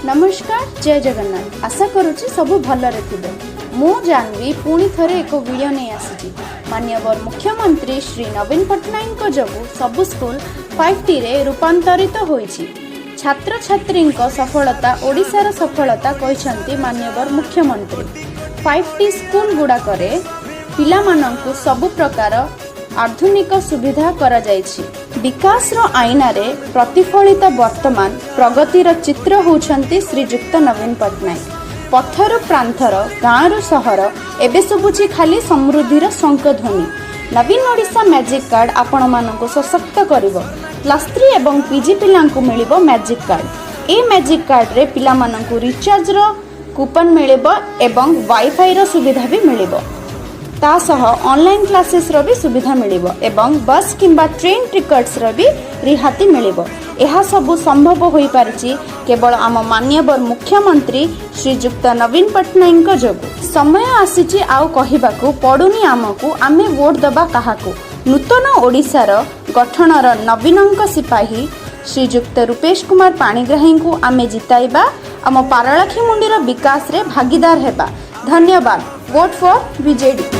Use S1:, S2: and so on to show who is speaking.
S1: ନମସ୍କାର, ଜୟ ଜଗନ୍ନାଥ। ଆଶା କରୁଛି ସବୁ ଭଲରେ ଥିବେ। ମୁଁ ଜାନ୍ଭି ପୁଣି ଥରେ ଏକ ଭିଡ଼ିଓ ନେଇ ଆସିଛି। ମାନ୍ୟବର ମୁଖ୍ୟମନ୍ତ୍ରୀ ଶ୍ରୀ ନବୀନ ପଟ୍ଟନାୟକଙ୍କ ଯୋଗୁଁ ସବୁ ସ୍କୁଲ 5Tରେ ରୂପାନ୍ତରିତ ହୋଇଛି। ଛାତ୍ରଛାତ୍ରୀଙ୍କ ସଫଳତା ଓଡ଼ିଶାର ସଫଳତା, କହିଛନ୍ତି ମାନ୍ୟବର ମୁଖ୍ୟମନ୍ତ୍ରୀ। 5T school ଗୁଡ଼ାକରେ ପିଲାମାନଙ୍କୁ ସବୁ ପ୍ରକାର ଆଧୁନିକ ସୁବିଧା କରାଯାଇଛି। ବିକାଶର ଆଇନାରେ ପ୍ରତିଫଳିତ ବର୍ତ୍ତମାନ ପ୍ରଗତିର ଚିତ୍ର ହେଉଛନ୍ତି ଶ୍ରୀଯୁକ୍ତ ନବୀନ ପଟ୍ଟନାୟକ। ପଥରୁ ପ୍ରାନ୍ତର, ଗାଁରୁ ସହର, ଏବେ ଶୁଭୁଛି ଖାଲି ସମୃଦ୍ଧିର ଶଙ୍ଖଧ୍ୱନି। ନବୀନ ଓଡ଼ିଶା ମ୍ୟାଜିକ୍ କାର୍ଡ଼ ଆପଣମାନଙ୍କୁ ସଶକ୍ତ କରିବ। ପ୍ଲସ୍ 3 ଏବଂ ପିଜି ପିଲାଙ୍କୁ ମିଳିବ ମ୍ୟାଜିକ୍ କାର୍ଡ଼। ଏ ମ୍ୟାଜିକ୍ କାର୍ଡ଼ରେ ପିଲାମାନଙ୍କୁ ରିଚାର୍ଜର କୁପନ୍ ମିଳିବ ଏବଂ ୱାଇଫାଇର ସୁବିଧା ବି ମିଳିବ। ତା ସହ ଅନଲାଇନ୍ କ୍ଲାସେସ୍ର ବି ସୁବିଧା ମିଳିବ ଏବଂ ବସ୍ କିମ୍ବା ଟ୍ରେନ୍ ଟିକଟ୍ସର ବି ରିହାତି ମିଳିବ। ଏହା ସବୁ ସମ୍ଭବ ହୋଇପାରିଛି କେବଳ ଆମ ମାନ୍ୟବର ମୁଖ୍ୟମନ୍ତ୍ରୀ ଶ୍ରୀଯୁକ୍ତ ନବୀନ ପଟ୍ଟନାୟକଙ୍କ ଯୋଗୁଁ। ସମୟ ଆସିଛି, ଆଉ କହିବାକୁ ପଡ଼ୁନି ଆମକୁ ଆମେ ଭୋଟ ଦେବା କାହାକୁ। ନୂତନ ଓଡ଼ିଶାର ଗଠନର ନବୀନଙ୍କ ସିପାହୀ ଶ୍ରୀଯୁକ୍ତ ରୂପେଶ କୁମାର ପାଣିଗ୍ରାହୀଙ୍କୁ ଆମେ ଜିତାଇବା, ଆମ ପାରଳାଖେମୁଣ୍ଡିର ବିକାଶରେ ଭାଗିଦାର ହେବା। ଧନ୍ୟବାଦ। Vote for BJD.